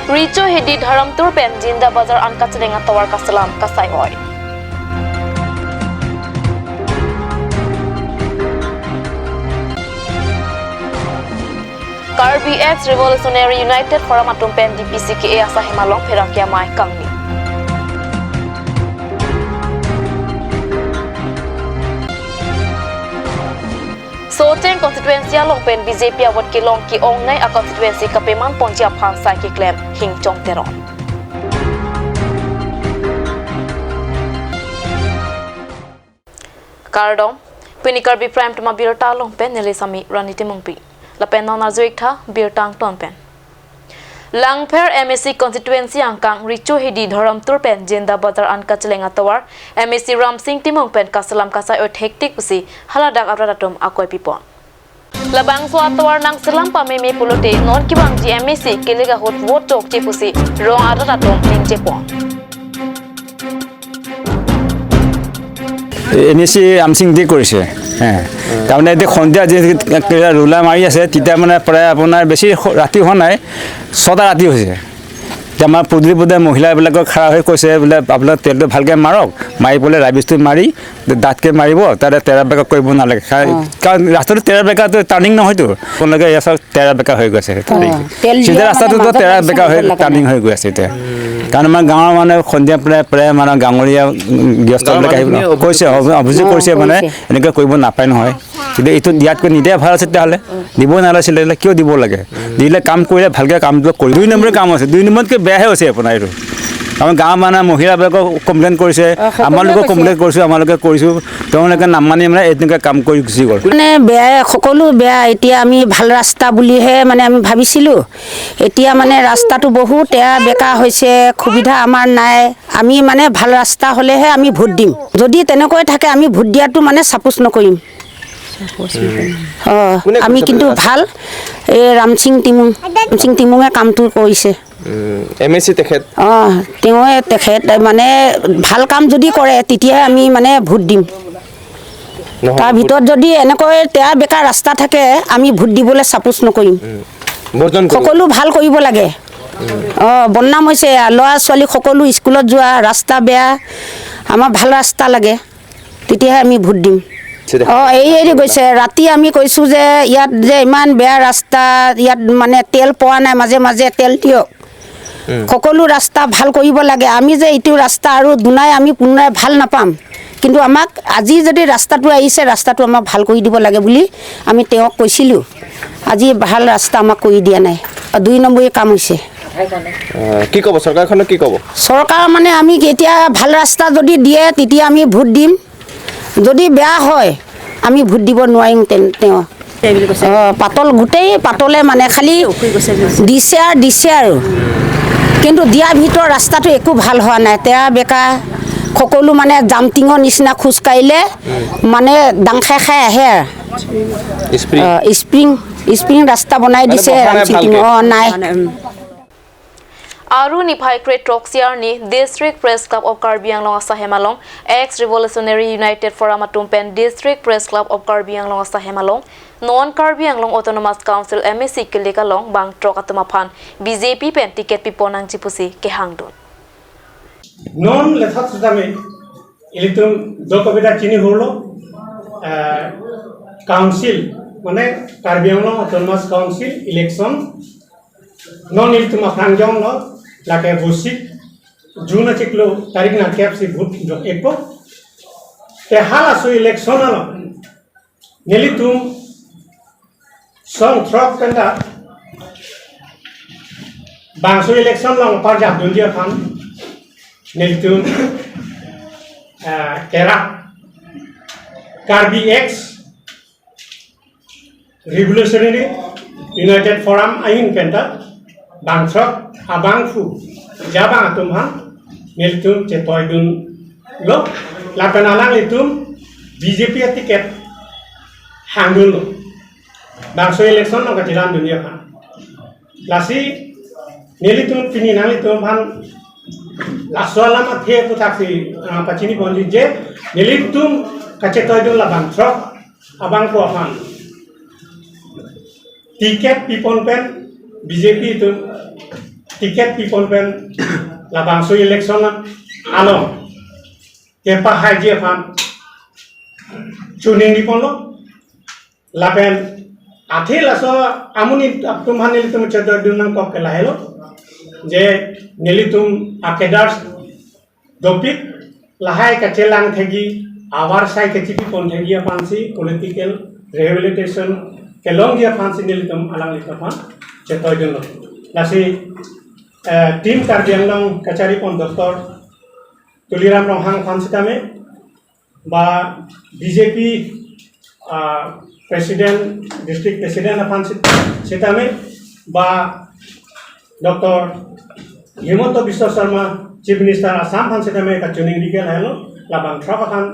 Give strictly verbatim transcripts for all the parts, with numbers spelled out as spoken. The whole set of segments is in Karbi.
Richo Hidi Dharamtur pen Jinda Bazar an kacheleng atovar kaselam kasai oi. Karbi Ex Revolutionary United Forum atum pen D P C K A asai hem along pherangke amei kangni. Socheng constituency along pen B J P a-vote kelong ke-ongnei a-constituency kapeman ponji aphan sai keklem Hingchong Teron. Kardom, pini Karbi Prime Time abirta along pen neli Sami Rani Timungpi. Lapen non arju-ik tha birta angton pen. Langpher M A C constituency angkang Richo Hidi Dharamtur pen Jinda Bazar an kacheleng atovar M A C Ramsing Timung pen kaselam kasai oi thektik pusi haladak arat atum akoi pipon. Labangso atovar nangselam pameme pulote non kevangji M A C kelek ahut vote chokche pusi rong arat atum ningje pon. M A C Ramsing দি কৰিছে। হে। তাৰমানে এতিয়া সন্ধিয়া যি ৰুলাৰ মাৰি আছে, তেতিয়া মানে প্ৰায় আপোনাৰ বেছি স-, ৰাতি হোৱা নাই, ছটা ৰাতি হৈছে। এতিয়া আমাৰ পদূলি পদূলি মহিলাবিলাকক খাৰা হৈ কৈছে বোলে, "আপোনালোকে তেলটো ভালকে মাৰক, মাৰি পেলাই ৰাবিজটো মাৰি ডাঠকে মাৰিব, তাতে তেৰা বেকা কৰিব নালাগে।" কা-, অ। কাৰণ ৰাস্তাটো তেৰা বেকাটো টাৰ্ণিং নহয়তো, আপোনালোকে এয়া চাওক, তেৰা বেকা হৈ গৈছে। অ, তেল চিধা দিয়া ৰাস্তাটোতো মানে মাজত তেৰা বেকা হৈ, টাৰ্ণিং হৈ গৈ আছে এতিয়া। কাৰণ আমাৰ গাঁৱৰ মানে সন্ধিয়া প্ৰায়, প্ৰায় মানে গাঁৱলীয়া, উম, গৃহস্থ গাঁৱৰ বিলাকে আহিব, মানুহখিনিয়ে অভিযোগ কৈছে, কৰিছে। অভি-, অভিযোগ অ, কৰিছে মানে, কৰিছে। এনেকে কৰিব নাপায় নহয়। কিন্তু এইটো দিয়াতকৈ নিদিয়া ভাল আছিল তেতিয়াহ'লে। দিব নালাগিছিলে, এইবিলাক কিয় দিব লাগে? দিলে কাম কৰিলে ভালকে কামটো কৰি। দুই নম্বৰী কাম আছে, দুই নম্বৰতকৈ বেয়াহে হৈছে আপোনাৰ এইটো। আমাৰ গাঁৱৰ মানে মহিলাবিলাকক কমপ্লেইন কৰিছে, অ, সকলোৱে আমালোকে কৈছে। কমপ্লেইন কৰিছোঁ, আমালোকে কৰিছোঁ, তেওঁলোকে নামানি মানে এনেকুৱা কাম কৰি গুচি গ'ল। মানে বেয়া, সকলো বেয়া। এতিয়া আমি ভাল ৰাস্তা বুলিহে মানে আমি ভাবিছিলোঁ। এতিয়া মানে ৰাস্তাটো বহুত তেৰা বেকা হৈছে, সুবিধা আমাৰ নাই। আমি মানে ভাল ৰাস্তা হ'লেহে আমি ভোট দিম। যদি তেনেকৈ থাকে আমি ভোট দিয়াটো মানে ছাপোজ নকৰিম। অ, কোনে আমি কৰিছে কিন্তু বুলি ভাল, এই ৰামসিং টিমুং, ৰামসিং টিমুঙে কামটো কৰিছে। উম, এম এ চি তেখেত? অ, তেওঁৱে তেখেত মানে ভাল কাম যদি কৰে তেতিয়াহে আমি মানে ভোট দিম। নহয়, তাৰ ভোট ভিতৰত যদি এনেকৈ তেৰা বেকা ৰাস্তা থাকে আমি ভোট দিবলৈ ছাপোজ নকৰিম। উম, বৰ্জন কৰিব। সকলো ভাল কৰিব লাগে। উম। অ, বদনাম হৈছে, ল'ৰা ছোৱালী সকলো স্কুলত যোৱা, ৰাস্তা বেয়া, আমাৰ ভাল ৰাস্তা লাগে। তেতিয়াহে আমি ভোট দিম। চিধা। অ, এই এৰি গৈছে। ৰাতি আমি কৈছো যে ইয়াত যে ইমান বেয়া ৰাস্তা, ইয়াত মানে তেল পোৱা নাই, মাজে মাজে তেল দিয়ক। উম। সকলো ৰাস্তা ভাল কৰিব লাগে। আমি যে এইটো ৰাস্তা আৰু দুনাই আমি পুনৰাই ভাল নাপাম, কিন্তু আমাক আজি যদি ৰাস্তাটো আহিছে, ৰাস্তাটো আমাক ভাল কৰি দিব লাগে বুলি আমি তেওঁক কৈছিলো। আজি ভাল ৰাস্তা আমাক কৰি দিয়া নাই। দুই নম্বৰী কাম হৈছে। আহ, কি ক'ব, চৰকাৰখনক কি ক'ব? চৰকাৰ মানে আমি এতিয়া ভাল ৰাস্তা যদি দিয়ে, তেতিয়া আমি ভোট দিম। যদি বেয়া হয়, আমি ভোট দিব নোৱাৰিম তে-, তেওঁ। এই বুলি কৈছে। অ, পাতল, গোটেই পাতলে মানে খালি দিছে আৰু দিছে আৰু। কিন্তু দিয়াৰ ভিতৰত ৰাস্তাটো একো ভাল হোৱা নাই। তেৰা বেকা, সকলো মানে জামটিঙৰ নিচিনা খোজ কাঢ়িলে মানে দাং খাই খাই আহে আৰু। স্প্ৰিং। অ, স্প্ৰিং, স্প্ৰিং ৰাস্তা বনাই মানে দিছে বহা নাই ৰামসিং টিং। ভালকে? অ, নাই। মানে, উম। Aru niphai kre throksi arni District Press Club of Karbi Anglong asai hem along Ex Revolutionary United Forum atum pen District Press Club of Karbi Anglong asai hem along non Karbi Anglong Autonomous Council M A C kelek along bang throk atum aphan B J P pen ticket pipon nangji pusi kehangdun. Non lethot sitame ilitum do kobita chini hurlo, eh, council, mane Karbi Anglong Autonomous Council election non ilitum aphrang jonglo, lake bosik June achiklo tarik nangkep si vote jok-ikpo. Te halaso election along nelitum song throk penta bangso election along parjap dunji aphan nelitum, ah, tera Karbi Ex Revolutionary United Forum ahin penta bang throk abangphu jabang atum aphan nelitum chetoi dunlo, lapen alanglitum B J P aticket hangdunlo. Bangso election along kachedan dunji aphan. Lasi nelitum pini nanglitum aphan laso alam athe aputhaksi, ah, pachini ponji je nelitum kachetoi dun labang throk abangphu aphan ticket pipon pen B J P atum ticket pipon pen labangso election along kepahaiji aphan choningri ponlo. Lapen athe laso amonit atum aphan nelitum chedodun nangkok ke lahelo, je nelitum a-cadres dopik lahai kachelang thekji, avarsai kachipipon thekji aphansi political rehabilitation kelongji aphansi nelitum alanglitum aphan chetoi dunlo. Lasi, eh, Team Karbi Anglong kachari pon Doctor Tuliram Ronghang aphan sitame, ba B J P, ah, President, District President aphan sit-, sitame, ba Doctor Himanta Biswa Sarma, Chief Minister Assam aphan sitame kachoningri ke lahelo, labang throk aphan,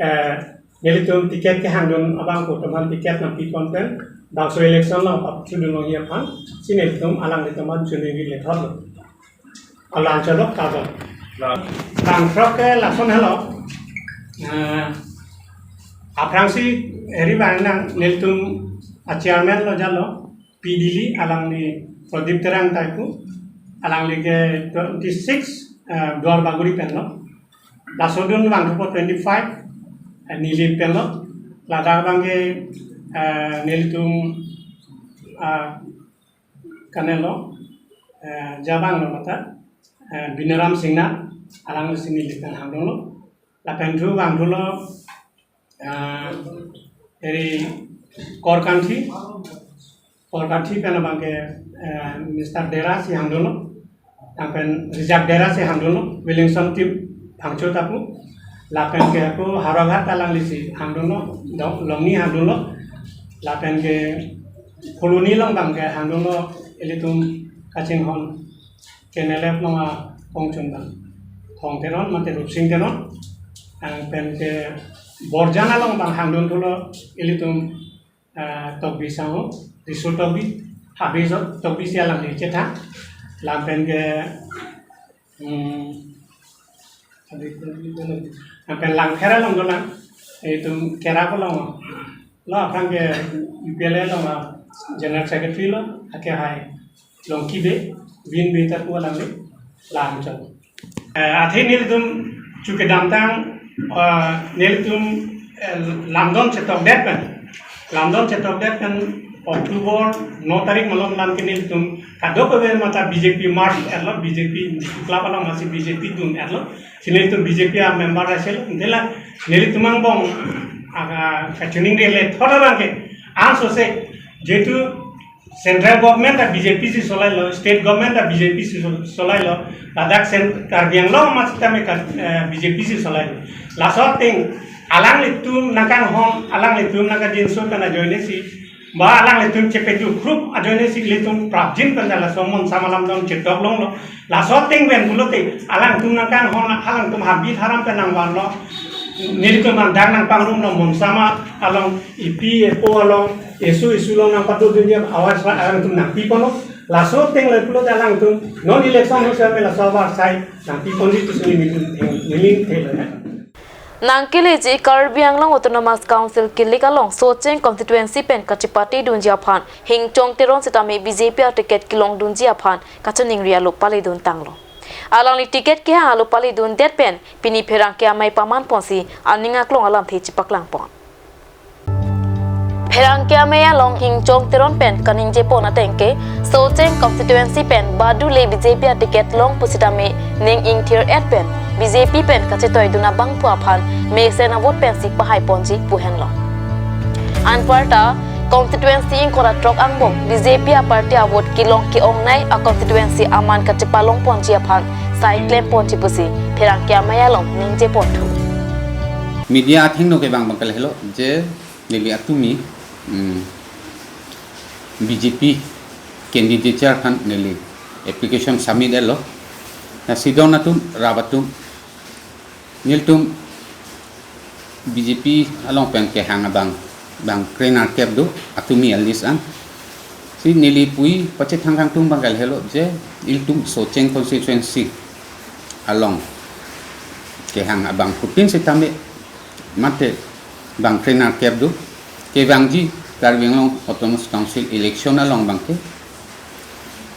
eh, nelitum ticket kehangdun abang ko teman ticket nangpipon pen bangso election along apap chudun longji aphansi nelitum alanglitum aphan choningri lethotlo. Alang cholok tabang. Bang throk ke lason helo. Eh, aphrangsi eri bang nang nelitum a-chairman lo jalo, P D L, alangli Pradip Terang Taipu, alangli ke twenty six, eh, Duar Bagori pen lo. Lasodun bang thupo twenty five, eh, Nilip pen lo. Ladak bang ke, eh, nelitum, ah, kanelo, eh, jabang lo mata, eh, Binaram Singna, alangsi Nilip pen hangdunlo. Lapen thu bang thulo, eh, eri Korkanthi, Korkanthi pen abang ke, eh, Mister Dera si hangdunlo. Lapen Rijak Dera si hangdunlo, Williamson Team Phangcho Tapu. Lapen ke ako Howraghat alanglisi hangdunlo, Dong-, Longni hangdunlo. Lapen ke Phuloni along bang ke hangdunlo, ilitum kachinghon K N L F along akongchun bang Thong Teron, mate Rupsing Teron. Lapen ke Borjan along bang hangdun thulo, ilitum, eh, Tokbi Sangho, Riso Tokbi, Habijot Tokbi si alangli chethan. Lapen ke, hmm, lapen Langpher along dolang, itum Kerak along lo, aphrang ke U P L A along General Secretary lo, ake hai Longki Bey, Bin Bey Tapu alangli, lam chot. Eh, athe nelitum chuke damtang, eh, nelitum, eh, lamdon chetokdet pen. Lamdon chetokdet pen October no tarik malom lam ke nelitum kadokave mata B J P march etlo, B J P club along masi B J P dun etlo. Si nelitum B J P a-member asel, ante la nelitum angbong, ah, kachoningri lethot abang ke. Ansose, jehetu Central government ta B J P si solailo, state government ta B J P si sol-, solailo, ladak Cent-, Karbi Anglong amat sitame ka, eh, B J P si solailo. Laso ateng, alanglitum nangkanghon, alanglitum nangkangjinso pen ajoine si, ba alanglitum chepeduk rup ajoine si ilitum prapjin pen laso monsam alamdon chetok longlo. Laso ateng pen pulote, alangtum nangkanghon, alangtum habit haram pen nangvanlo. Nelitum nangdang nangpangrumlo monsam along, epi epo along, esu esu along nangpadodunji awas alangtum nangpiponlo. Laso ateng le pulote alangtum non election ahut sitame laso avarsai nangpiponji pusi nelitum theng, nelitum thelo ya. Nangkeleji Karbi Anglong Autonomous Council kilik along Socheng constituency pen kachepatedunji aphan Hingchong Teron sitame B J P a-ticket kelongdunji aphan kachoningri alo paleduntanglo. Alangli ticket kehang alo paledundet pen pini pherangke amei pamanponsi aning aklong alamthe chepaklangpon. Pherangke amei along Hingchong Teron pen kaningjepon ateng ke Socheng constituency pen badule B J P a-ticket long pusitame ning ingthir-et pen B J P pen kachetoidun abangphu aphan mesen a-vote pensi pahaiponji pu henlo. Anparta constituency ingkoi ra throk angbong B J P a-party a-vote kelong ke-ongnei a-constituency aman kachepalongponji aphan sai klemponji pusi pherangke amei along ningjeponthu. Media athengno kevang abang ke lahelo je neli atumi, mm, B J P candidature aphan neli application submit etlo. Lasi don atum, rap atum, nelitum B J P along pen kehang abang bang krenerkep do, atumi a-list an. Si neli pu-i pachethang kangtung abang ke lahelo je ilitum Socheng constituency along kehang abangphutin sitame mate bang krenerkep do, kevangji Karbi Anglong Autonomous Council election along abang ke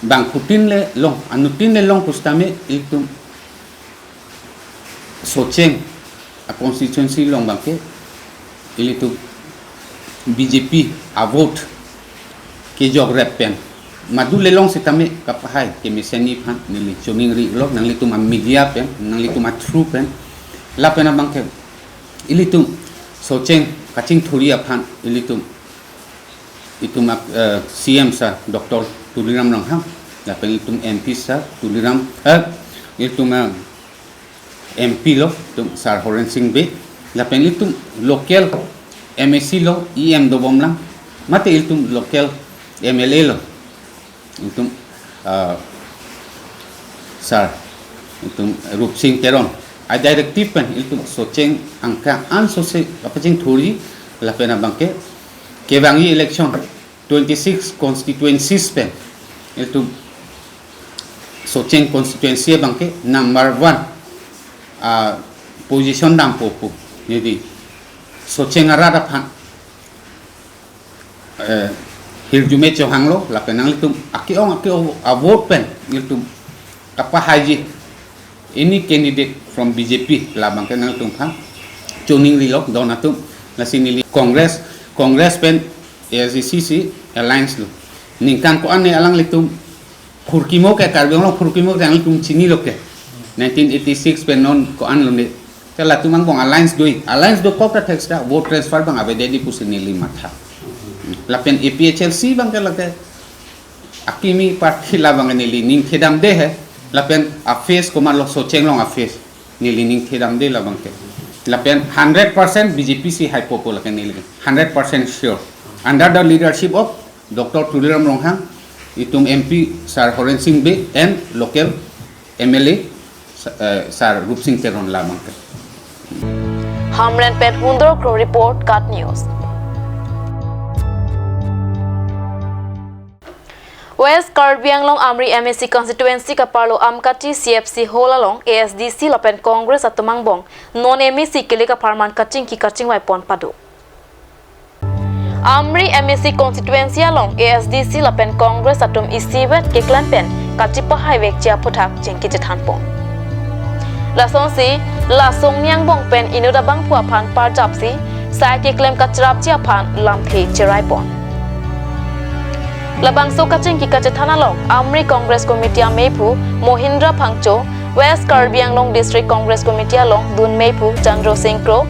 Bangphutin le long, anuttin le long pusitame ilitum Socheng a constituency along abangke ilitum B J P a vote kejok rep pen madu le long sitame kapahai kemesen aphan neli choningri lo, nanglitum a media pen, nanglitum a through pen, lapen abangke ilitum Socheng kachingthurji aphan ilitum itum ak-, eh, C M sir Doctor Tuliram Ronghang, lapen itum M P sir Tuliram, eh, itum, eh, M P lo, itum Sir Horen Sing Bey, lapen itum local M A C lo, E M dobomlang, mate itum local M L A lo, itum, ah, Sir, itum Rupsing Teron. A directive pen itum Socheng angka ansose kapachingthurji, lapen abangke kevangji election twenty-six constituencies pen itum Socheng constituency abangke number one, ah, position dampo pu. Jadi Socheng arat aphan, eh, hirjume chohanglo, lapen nanglitum ake-ong ake-ong a vote pen ilitum kapahaiji any candidate from B J P, labangke nanglitum aphan choningrilo don atum. Lasi neli Congress, Congress pen A S D C si alliance lo. Ningkan ko-an ne alanglitum phurkimo ke, Karbi Anglong phurkimo ke nanglitum chinilo ke. Nineteen eighty-six pen non ko-an lo ne. Te latum angbong alliance do-ik. Alliance dokok ta thek seta vote transfer abang avedetji pusi neli matha. Lapen A P H L C abangke lake akimi party, labang neli ning thedamde he. Lapen a face komatlo, Socheng along a face neli ning thedamde labangke. Lapen hundred percent B J P si haipo pu lake neli hundred percent sure. Under the leadership of Doctor Tuliram Ronghang, itum M P Sir Horen Sing Bey and local M L A, eh, Sir Rupsing Teron labangke. Hamren pen Hundor Kro report, KAT News. West Karbi Anglong Amri M A C constituency kaparlo Amkachi C F C hall along A S D C lapen Congress atum angbong non M A C kele kapharman kachingki kachingvai pon pado. Amri M A C constituency along A S D C lapen Congress atum isivet keklem pen kachipahai vekji aphuthak chingki chethan pon. Lasonsi, la songni angbong pen inut abangphu aphan parjapsi, sai keklem kachrapji aphan lamthe cherai pon. Labangso kachingki kachethan along, Amri Congress Committee ameiphu Mohindra Phangcho, West Karbi Anglong District Congress Committee along dun meiphu Chandra Singh Kro,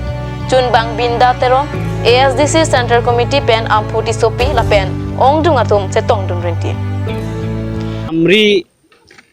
chunbang Binda Teron, A S D C Central Committee pen Amphu Tissopi lapen ongdung atum chetongdun rinti. Amri,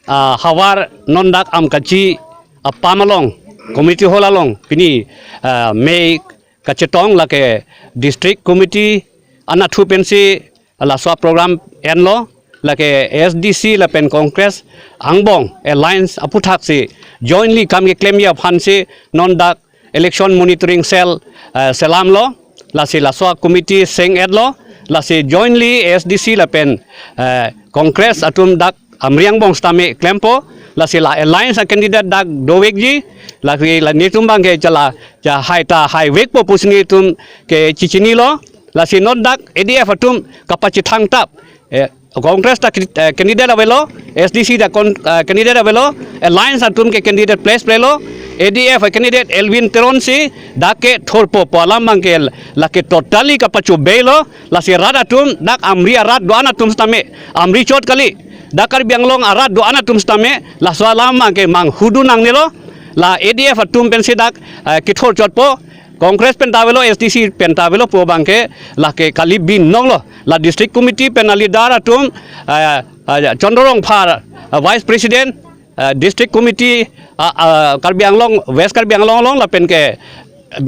ah, havar non dak Amkachi apam along, community hall along, pini, ah, mei kachetong lake district committee anatthu pensi laso program enlo, lake A S D C lapen Congress angbong alliance aphuthak si jointly kam keklemji aphan si non dak election monitoring cell, eh, selamlo, lasi laso committee seng-etlo, lasi jointly A S D C lapen, eh, Congress atum dak Amri angbong sitame klempo, lasi la alliance a candidate dak dovekji, lasi la netum abangke chala, cha hai ta haivekpo pusi netum ke chichinilo, lasi non dak A D F atum kapachethangtap, eh, Congress ta, eh, candidate avelo, A S D C ta kon-, eh, candidate avelo, alliance atum ke candidate place plelo, A D F candidate Elwin Teron si dak kethurpo pu alam abangke lake totally kapachobei lo, lasi rat atum dak Amri arat do-an atum sitame, Amri chot kali, dak Karbi Anglong arat do-an atum sitame, laso alam abangke manghudun nangnelo, la A D F atum pensi dak, eh, kethur chotpo, Congress pen ta avelo, A S D C pen ta avelo pu abangke lake kali binong lo. La district committee pen a leader atum, ah, ah, Chandra Rongphar, ah, vice president, ah, district committee, ah, ah, Karbi Anglong, West Karbi Anglong along lapen ke,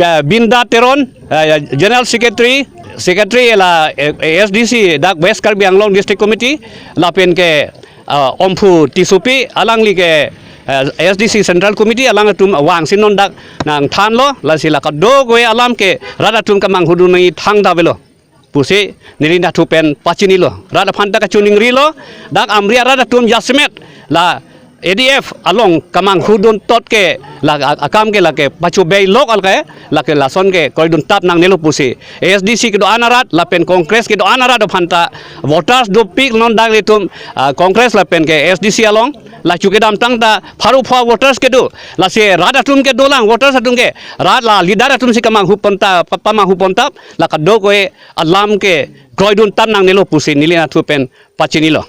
ah, Binda Teron, ah, general secretary, secretary la, eh, A S D C dak West Karbi Anglong district committee, lapen ke, ah, Amphu Tissopi alangli ke, eh, A S D C Central Committee alang atum vangsi non dak nangthanlo, lasi la kadokave alam ke rat atum kamanghudun nangji thangta avelo pusi neli netum pen pachinilo. Rat aphan ta kachoningrilo, dak Amri arat atum jasemet la A D F along kemanghu dun tot ke la a-, akam ke lake pachobei lok alke lake lason ke kroidun tap nangnelo pusi A S D C kedo-an arat lapen Congress kedo-an arat aphanta voters dopik non dak ilitum, ah, Congress lapen ke A S D C along la chu kedamtang ta pharo pho voters kedo, lasi rat atum ke dolang voters atum ke rat la leader atum si kemanghu pon ta pa-, pamanghu pon tap la kadokave alam ke kroidun tap nangnelo pusi neli nathu pen pachinilo.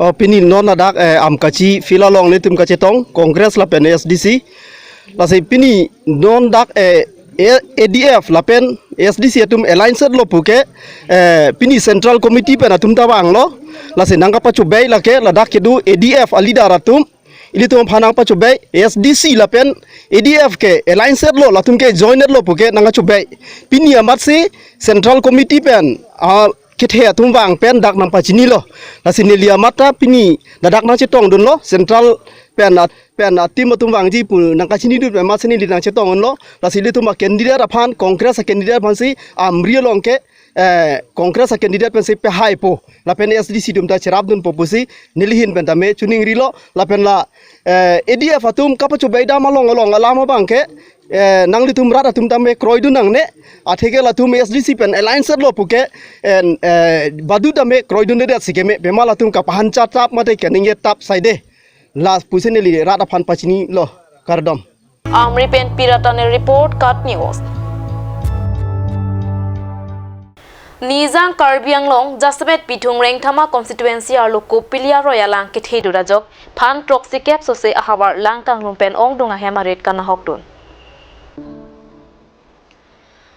O pini non ladak, eh, Amkachi field along nelitum kachetong Congress lapen A S D C. Lasi pini non dak, eh, A-, A D F lapen A S D C atum alliance lo puke, eh, pini Central Committee pen atum ta vanglo. Lasi nangkapachobei lake ladak kedo A D F a leader atum. Ilitum aphan nangpachobei, A S D C lapen A D F ke alliance lo, latum ke joined lo puke nangkachobei. Pini amatsi Central Committee pen, ah, kethe atum vang pen dak nangpachinilo. Lasi neli amat ta pini ladak nangchetongdunlo, Central pen a-, pen a-team atum vangji pu nangkachinidun pen amatsi neli nangchetongdunlo. Lasi ilitum a-candidate aphan, Congress a-candidate aphansi Amri along ke, eh, Congress a-candidate pensi pehaipo lapen A S D C atum ta cherapdunpo pusi neli ahin pen tame choningrilo. Lapen la, eh, A D F atum kapachobei dam along along alam abang ke, eh, nanglitum rat atum tame kroidun nangne, atheke latum A S D C pen alliance lo puke, en, eh, badu tame kroidundedet si keme, pima latum kapahan chat tap mate kaningje tap saide. La pusi neli rat aphan pachinilo, kardom. Amri pen Pirata ne report, KAT News. Nijang Karbi Anglong, jasemet Bithung Rengthama constituency arlo Kopili aroi alang kethe dun ajok, phan throksi kep sose ahavar lang kangrum pen ongdung ahem arit kanahokdun.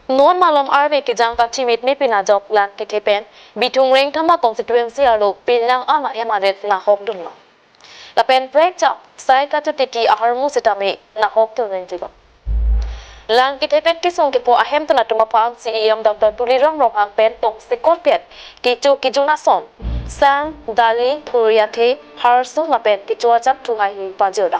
Non malom arve kejang kachimit mepin ajok lang kethe pen, Bithung Rengthama constituency arlo pinang ama ahem arit nahokdunlo. Lapen prekjam sai kachotiki ahormu sitame nahokdun nangjibo. Lang kethe pen kesung kepo ahemtun atum aphan C E M Doctor Tuliram Ronghang pen tongsekot pen kecho kejun ason, sang, dali, phuriyathe, harsu lapen kecho ajat thu haihui pajirda.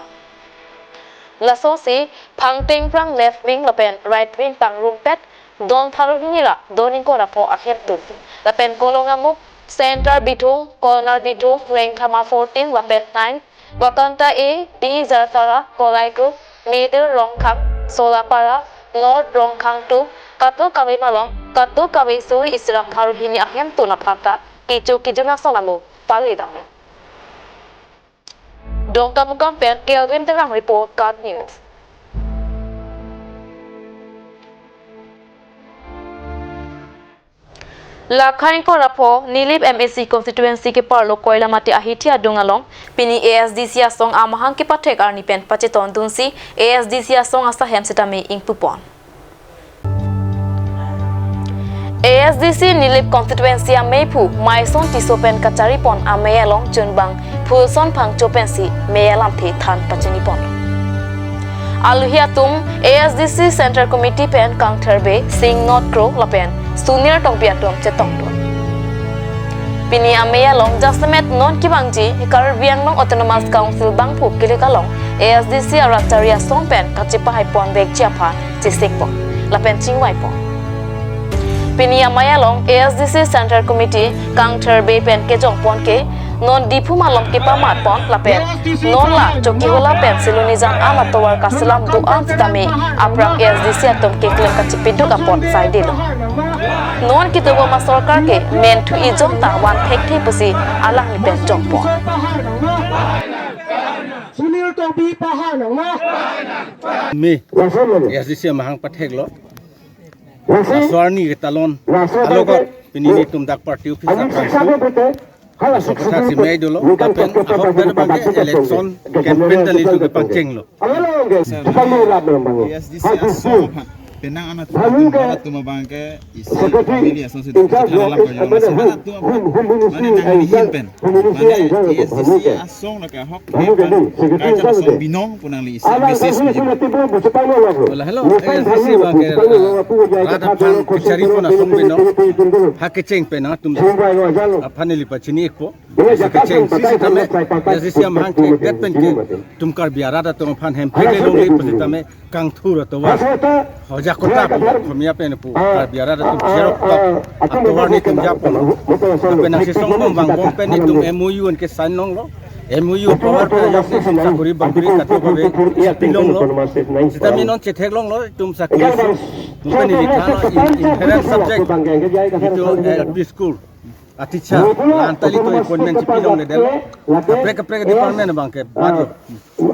Lasonsi Phangtengprang left wing lapen right wing pangrumpet, don pharo hini ra don ingkoi ra pho ahemtun. Lapen Kolongamuk, Center Bithung, Corner Bithung, Rengthama fourteen lapen nine, Wakanta A, B, Jartara, Kolaigru, Middle Rongkhang, Solapara, North Rongkhang two, kadokave malom, kadokave suri isi ra pharo hini ahemtun aphanta kecho kejun ason amo pale dam. Dongkamukam pen Kelvin Terang report, KAT News. Lakha ingkoi ra pho Nilip M A C constituency keparlo Koilamati ahithi adung along pini A S D C asong amahang kepathek arni pen pachetongdunsi A S D C asong asahem sitame ingpupon. A S D C Nilip constituency ameiphu Maison Tisso pen kacharipon amei along chunbang Phulson Phangcho pensi mei alamthe than pachinipon. Aluhi atum A S D C Central Committee pen Kangthir Bey, Singh Notgrow lapen Sunil Tokbi atum chetongdun. Pini amei along jasemet non kevangji Karbi Anglong Autonomous Council bangphu kilik along A S D C arat chari asong pen kachepahaipon vekji aphan chesikpon lapen chingvaipon. Pini amei along A S D C Central Committee Kangthir Bey pen kejongpon ke non Diphu malom kepamatpon lapen non la Chokihola pen Silonijan an atovar kaselam do-an sitame aphrang A S D C atum keklem kachepeduk apot saidelo. Non kedobom asorkar ke menthu ejong ta van thekthe pusi alangli pen jongpon. Sunil Tokbi pahar nang ma? Me, A S D C amahang patheklo. Laso arni ketalon alogot pini nelitum dak party office aphan so, so kotha si mei dolo, lapen ahok pen abangke election campaign ta nelitum kepangchenglo. A S D C asong aphan, penang anat atum abangke isi family asong si dukha than alam kajor, masi man atum aphan, mane nangli ahin pen, mane A S D C asong lake ahok pen kaita asong binong pu nangli isi message pu ji. Wala hello, A S D C abangke rat aphan kacharipon asong binong. Ha kecheng pen nangtum aphan neli pachini-ikpo. Isi kecheng si sitame A S D C amahang ke det pen ke tum Karbi arat atum aphan hemphek le longle pu sitame Kangthir atovar, Hojakota pu, Komiya pen pu, Karbi arat atum cheroktok atovar nelitum japon. Lapen nangchesongbom vangbom pen nelitum M O U an ke sign longlo. M O U power pen ajok si sakori bakori katu kave pilonglo. Sitame non chetheklonglo itum sakori si. Nungkan neli thanlo in, inherent subject. Itum, eh, L P school a teacher la-an ta ilitum appointment chipilongledetlo. Kaprek kaprek department abang ke batlo.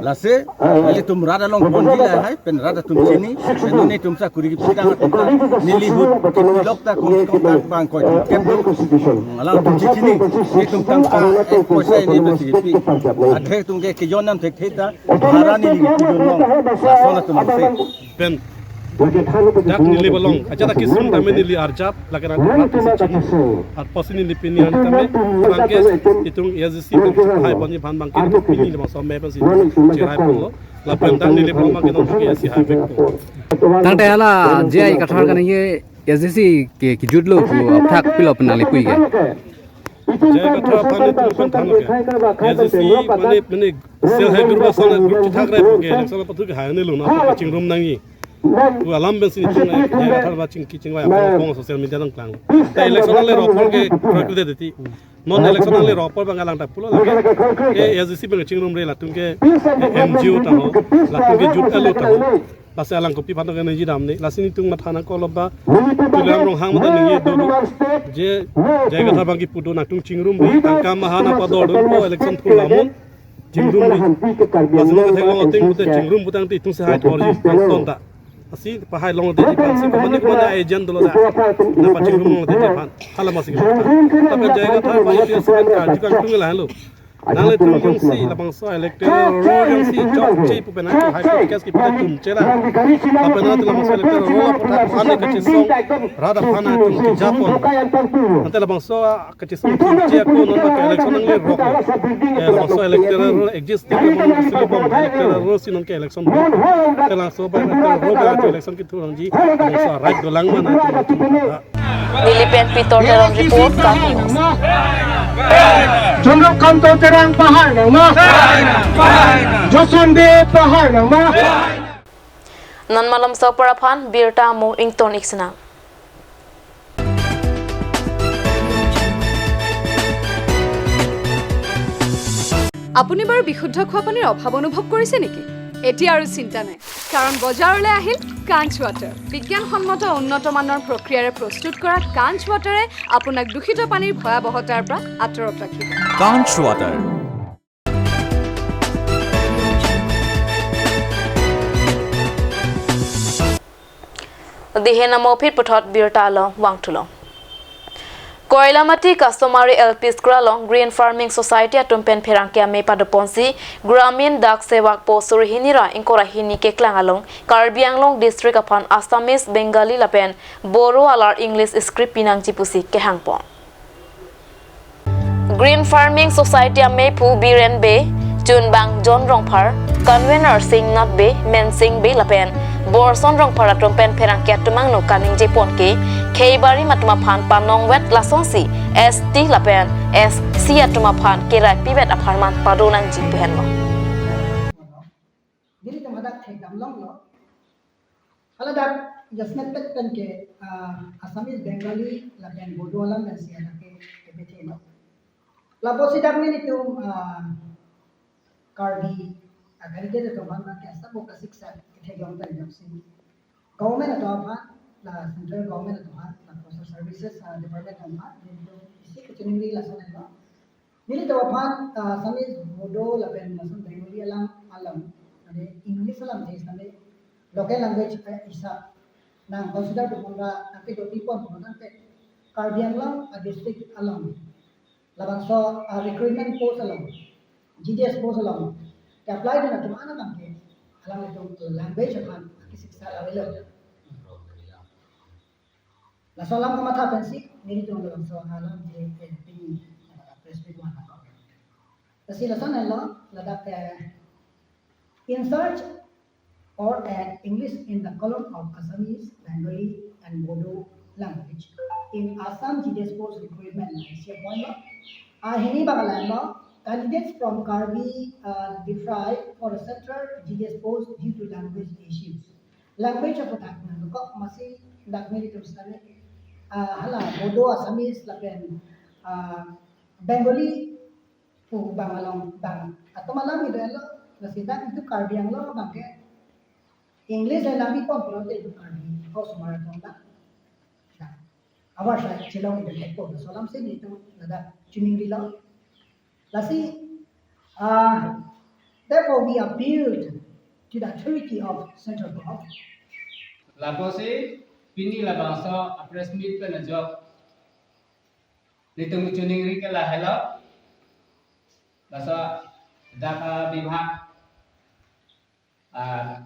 Lasi ilitum rat along ponji lahai pen rat atum chini, pen nelitum sakori kipitang atum ta neli ahut kipilok ta kong kong ta bang koi tum kep do. Alangtum chini, nelitum tangka ek poisa ini besi kipi. Adhe atum ke kejon nam thekthe ta bhara neli kipidunlong. Lason atum si. Pen dak neli balong ajat akesung tame neli arjap lake nang rat si chini. Apotsi neli pini an tame bangke itum A S D C pen hai boni bhan bangke itum pini le bangso me pensi cherai ponlo. Lapen dak neli balong bangke non ke si hai vek po. Tangte hala J I Kathar kaningje A S D C ke kijutlo pu apthak pilo pen nangli pu ke. J I Kathar aphan itum pen thanlo ke. A S D C mane mane self help group ason group chithak rai ke election apothu ke hai ne lo na chingrum nangji. Pu alam pensi itum J I Kathar ba chingki chingvai aphan kong social media nangklang. Ta election nangle rok apor ke kroikre deti. Non election nangle rok apor bang alang ta pulo lake. Ke A S D C bang chingrumre latum ke N G O ta ho. Latum ke jut alo ta ho. Lasi alang kopi aphan to ke nangji damde. Lasi nelitum matha nangkoklo ba. Tuliram Ronghang mata ningje do do. Je J I Kathar bang kipu do nangtum chingrumre. Tangka maha nangpadordunpo election thur lamun. Chingrumre. Lasi nang theklong ateng pute chingrum putangte itum si hai thorji. Ton ta. Lasi pahai longledet aphan si komane komane agent dolo da. Nangpachingrum longledet aphan. Hala masi kita. Tapi J I Kathar ba itu semen karju kangtung lahelo. Nanglitum jongsi labangso electoral roll jongsi chokche pu pen nang hai podcast kipu tum chela. Tapi nanglitum labangso electoral roll aphan ane kachesong rat aphan nangtum kejapon. Ante labangso kachesong chokche ako non ba election nangle rok. Eh, labangso electoral roll exist ti ke mon sili bom electoral roll si non ke election bom. Te labangso ba electoral roll ba election kithurangji. Labangso right dolang mana. Neli pen Pitor Teron report, Karbi News. Chonrok Kanto Terang pahai nangma. Joson Bey pahai nangma. Non malom sopar aphan birta mo ington iksinang. আপুনি বাৰু বিশুদ্ধ খোৱা পানীৰ অভাৱ অনুভৱ কৰিছে নেকি? এতিয়া আৰু চিন্তা নাই, কাৰণ বজাৰলৈ আহিল কাঞ্চ ৱাটাৰ। বিজ্ঞানসন্মত উন্নত মানৰ প্ৰক্ৰিয়াৰে প্ৰস্তুত কৰা কাঞ্চ ৱাটাৰে আপোনাক দূষিত পানীৰ ভয়াৱহতাৰ পৰা আঁতৰত ৰাখিব। Kanch Water. Dei he namo phit puthot birta along vangthulo. Koilamati Customary L P School along Green Farming Society atum pen pherangke amei padoponsi Gramin Dak Sevak post suri hini ra ingkoi ra hini keklang along Karbi Anglong District aphan Assamese, Bengali lapen Bodo alar English script pinangji pusi kehangpon. Green Farming Society ameiphu Biren Bey, chunbang John Rongphar, convener Singnath Bey, Mensing Bey lapen Borson Rongphar atum pen pherangke atum angno kaningjepon ke, khei barim atum aphan panongvet lasonsi S T lapen S C atum aphan kerai pivet apharman pado nangji pu henlo. Nelitum hadak thekdam longlo. Hala dak jasemet pet pen ke, ah, Assamese, Bengali lapen Bodo alam pensi hadak ke kepethelo. Lapusi dak nelitum, ah, Karbi, ah, Karbi atum aphan ke asa bo kasiksa ketheklong pen jongsi government atum aphan, la central government atum aphan, la social services, ah, department atum aphan, nelitum isi kachiningri lason lo. Nelitum aphan, ah, Assamese, Bodo lapen lason Bengali alam alam, mane English alam je sitame local language, eh, isa nang consider pon ra, ante doti pon pon ante Karbi Anglong, ah, district along labangso, ah, recruitment post along, G D S post along ke-apply dun atum ana bang ke alanglitum language aphan kesiksa lavelo. Laso alam kamatha pensi nelitum labangso alam je, eh, pini, eh, press meet vang. Lasi lason lo, ladak, eh, in search or add English in the column of Assamese, Bengali and Bodo language in Assam G D S post recruitment, isi appointment. Ah, hini bang alam lo, candidates from Karbi, uh, deprive for a central G D S post due to language issues. Language aphuthak nang kok masi dak nelitum sitame, ah, hala Bodo, Assamese lapen, ah, Bengali pu bang along bang atum alam ido lo, lasi dak itum Karbi Anglong abang ke English le lang ipon pulote itum Karbi House Marathon dak. Dak. Abar sa chilong itum thekpo, laso alam si nelitum ladak chiningrilo. Lasi, uh, therefore we appealed to the authority of central government. Lapusi pini labangso a-press meet pen ajok nelitum chiningri ke lahelo. Laso dak, ah, bibhag, ah,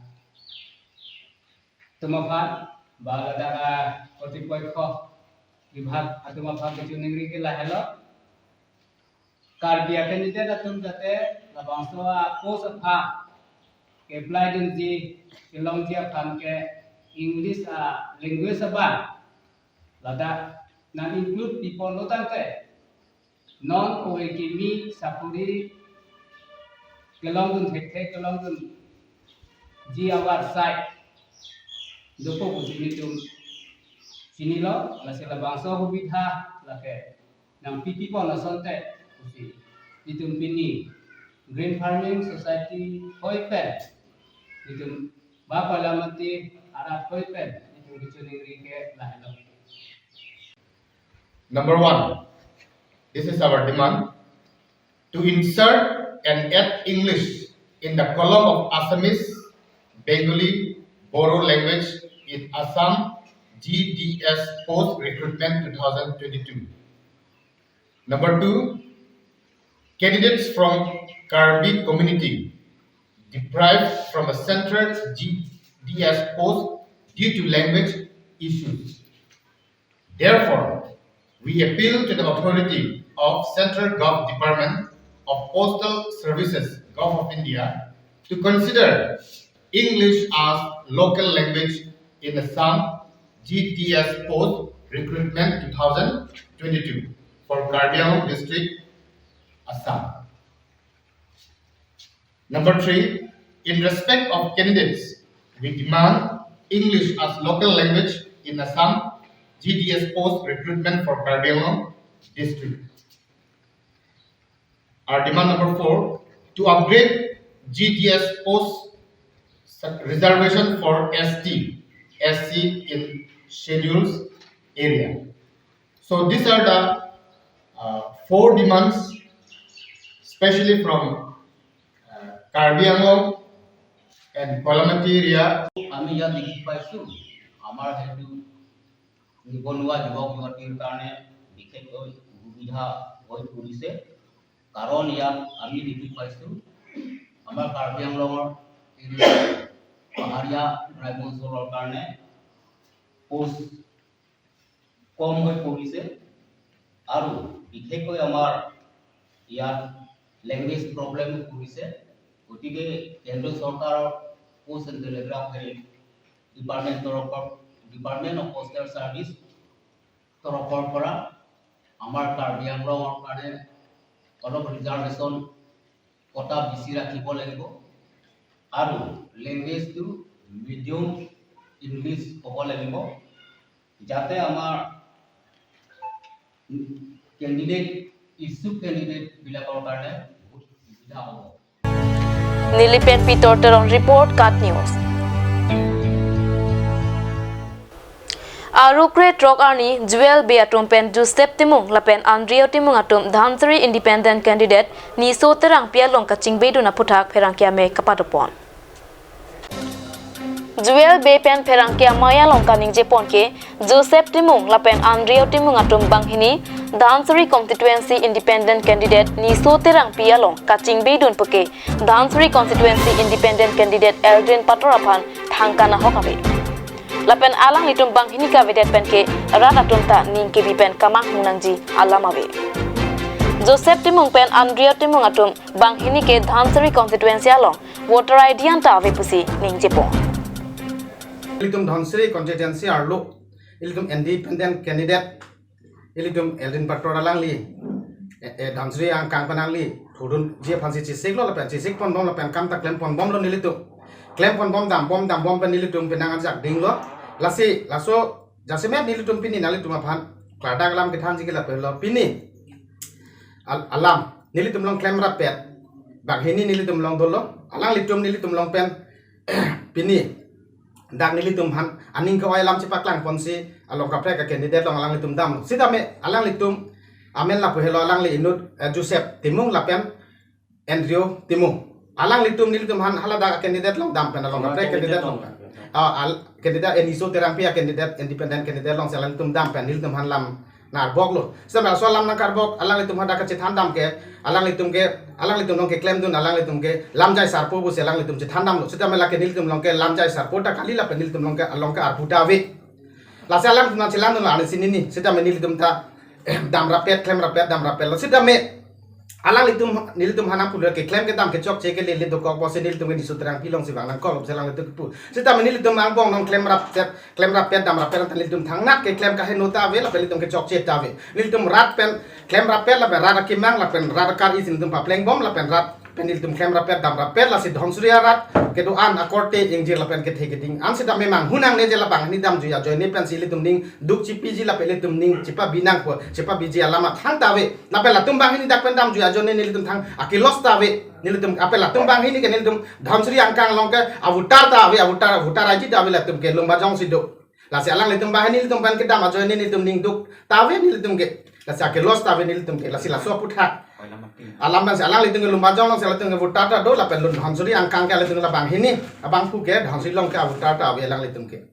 atum aphan, ba ladak, ah, kortipokho bibhag atum aphan kachiningri ke lahelo. Karbi a-candidate atum jate labangso a-post aphan ke-apply dunji, kelongji aphan ke English a-language abang ladak nang-include piponlo tangte, non ove kimi sakori kelongdun thekthe, kelongdunji avar sai dopo pusi nelitum chinilo, lasi labangso hubidha lake nangpi pipon asonte pusi nelitum pini Green Farming Society hoi pen, nelitum ba parliamentary arat hoi pen nelitum kachiningri ke lahelo. Number one, this is our demand, to insert and add English in the column of Assamese, Bengali, Bodo language in Assam G D S post recruitment two thousand twenty-two. Number two, candidates from Karbi community deprived from a central G D S post due to language issues. Therefore, we appeal to the authority of Central Gov Department of Postal Services, Gov of India, to consider English as local language in Assam G D S post recruitment two thousand twenty-two for Karbi Anglong district, Assam. Number three, in respect of candidates, we demand English as local language in Assam G D S post recruitment for Karbi Anglong district. Our demand number four, to upgrade G D S post reservation for S T, S C in schedules area. So these are the uh, four demands, specially from uh, Karbi Anglong and Koilamati area. আমি ইয়াত দেখি পাইছো, আমাৰ সেইটো নিবনুৱা যুৱক যুৱতীৰ কাৰণে বিশেষকৈ অসুবিধা হৈ পৰিছে। কাৰণ ইয়াত আমি দেখি পাইছো, আমাৰ কাৰ্বি আংলঙৰ এৰিয়া পাহাৰীয়া গ্ৰাম্য অঞ্চলৰ কাৰণে পোষ্ট কম হৈ পৰিছে আৰু বিশেষকৈ আমাৰ ইয়াত লেংগুৱেজ প্ৰব্লেম পৰিছে। গতিকে কেন্দ্ৰ চৰকাৰৰ পোষ্ট এণ্ড টেলিগ্ৰাফ হেৰি ডিপাৰ্টমেণ্ট তৰফৰ, ডিপাৰ্টমেণ্ট অফ পোষ্টেল চাৰ্ভিচ তৰফৰ পৰা আমাৰ কাৰ্বি আংলঙৰ কাৰণে অলপ ৰিজাৰ্ভেশ্যন কটা বেছি ৰাখিব লাগিব আৰু লেংগুৱেজটো মিডিয়াম ইংলিছ হ'ব লাগিব, যাতে আমাৰ কেণ্ডিডেট, ইচ্ছুক কেণ্ডিডেটবিলাকৰ কাৰণে বহুত সুবিধা হ'ব। Nilipen Pitor Teron report, KAT News. Arukre throk arni Joel Bey atum pen Joseph Timung lapen Andrew Timung atum Dhansiri independent candidate Niso Terangpi along kachingbedun aphuthak pherangke amei kapadopon. Joel Bey pen pherangke amei along kaningjepon ke Joseph Timung lapen Andrew Timung atum banghini Dhansiri constituency independent candidate Niso Terangpi along kachingbedun puke Dhansiri constituency independent candidate Eldrin Pator aphan thangkan ahok ave. Lapen alanglitum banghini kavedet pen ke rat atum ta ning kebi pen kamang munangji alam ave. Joseph Timung pen Andrew Timung atum banghini ke Dhansiri constituency along voter I D anta ave pusi ningjepon. Ilitum Dhansiri constituency arlo ilitum independent candidate ilitum Eldrin Pator alangli, eh, eh, Dhansiri angkang pen alangli thudunji aphansi chesiklo lapen chesikponbom lapen kam ta klemponbomlo nelitum. Klemponbom dambom dambom pen nelitum penang ajak dinglo. Lasi laso jasemet nelitum pini nanglitum aphan klardak alam kethanji ke lapulo pini. Al-, alam nelitum along klemrap pet banghini nelitum along dolo, alanglitum nelitum along pen pini dak nelitum aphan aning ke-oi alam chepaklang ponsi along kaprek a-candidate along alanglitum damlo. Sitame alanglitum amen lapu helo, alangli inut, eh, Joseph Timung lapen Andrew Timung. Alanglitum nelitum aphan haladak a-candidate along dam pen, along kaprek candidate along pen. Ah, al-, candidate Aniso Terangpi a-candidate, independent candidate alongsi alanglitum dam pen nelitum aphan lam nangkarboklo. Sitame laso alam nangkarbok alanglitum hadak kachethan dam ke, alanglitum ke, alanglitum along keklemdun alanglitum ke lamjai sarpo pusi alanglitum chethan damlo. Sitame lake nelitum along ke lamjai sarpo ta kali lapen nelitum along ke, along ke arpu ta ave. Lasi alanglitum nangchelangdunlo arnisi nini. Sitame nelitum ta damrap pet, klemrap pet, damrap petlo. Sitame alanglitum, nelitum aphan nangpulo keklem kedam kechokche ke lele dokok pusi nelitum ke Aniso Terangpi alongsi vang nangkok pusi alanglitum kepu. Sitame nelitum angbong along klemrap pet, klemrap pet, damrap pet, nelitum thangnat keklem kaheno ta ave lapen nelitum kechokche ta ave. Nelitum rat pen klemrap pet lapen rat akemang lapen rat akar-i si nelitum paplengbom lapen rat pen nelitum klemrap pet, damrap pet, lasi Dhansiri arat kedo-an akorte ingjir lapen kethe keding an sitame manghu nangne je labang hini damjui ajoine pensi ilitum ning duk chipiji lapen ilitum ning chepabi nangpo, chepabiji alam athang ta ave. Lapen latum banghini dak pen damjui ajoine nelitum thang akelos ta ave. Nelitum, lapen latum banghini ke nelitum Dhansiri angkang along ke avoter ta ave, avoter, avoter I D ta ave latum ke Lumbajong si do. Lasi alanglitum banghini nelitum pen kedam ajoine nelitum ning duk ta ave nelitum ke. Lasi akelos ta ave nelitum ke. Lasi laso aphuthak alam pensi alanglitum ke Lumbajong alongsi alanglitum ke avoter ta do lapen Lun Dhansiri angkang ke alanglitum labang hini abangphu ke Dhansiri along ke avoter ta ave alanglitum ke.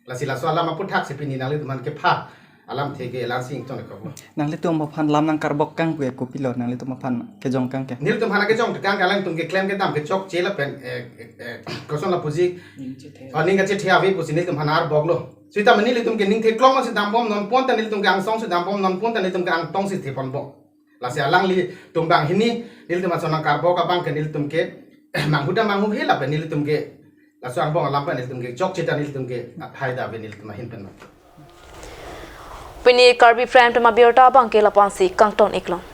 Lasi laso alam aphuthak si pini nanglitum aphan kepha alamthe ke lansing tone ko. Nanglitum aphan lam nangkarbok kang pu kopilo, nanglitum aphan kejong kang ke? Nelitum aphan kejong kang ke alanglitum keklem kedam kechokche lapen, eh, eh, eh, koson lapuji, ning chethe. Oh, ning kachethe ave pusi nelitum aphan nangkarboklo. Sitame nelitum ke ning theklong si dambom non pon ta nelitum ke angsong si dambom non pon ta nelitum ke angtong si theponbom. Lasi alanglitum banghini nelitum ason nangkarbok abang ke nelitum ke manghu ta manghuhe lapen nelitum ke laso angbong alam pen nelitum ke chokche ta nelitum ke athai ta ave nelitum ahin pen. Pini Karbi Prime Time abirta abang ke lapu-an si kangton iklong.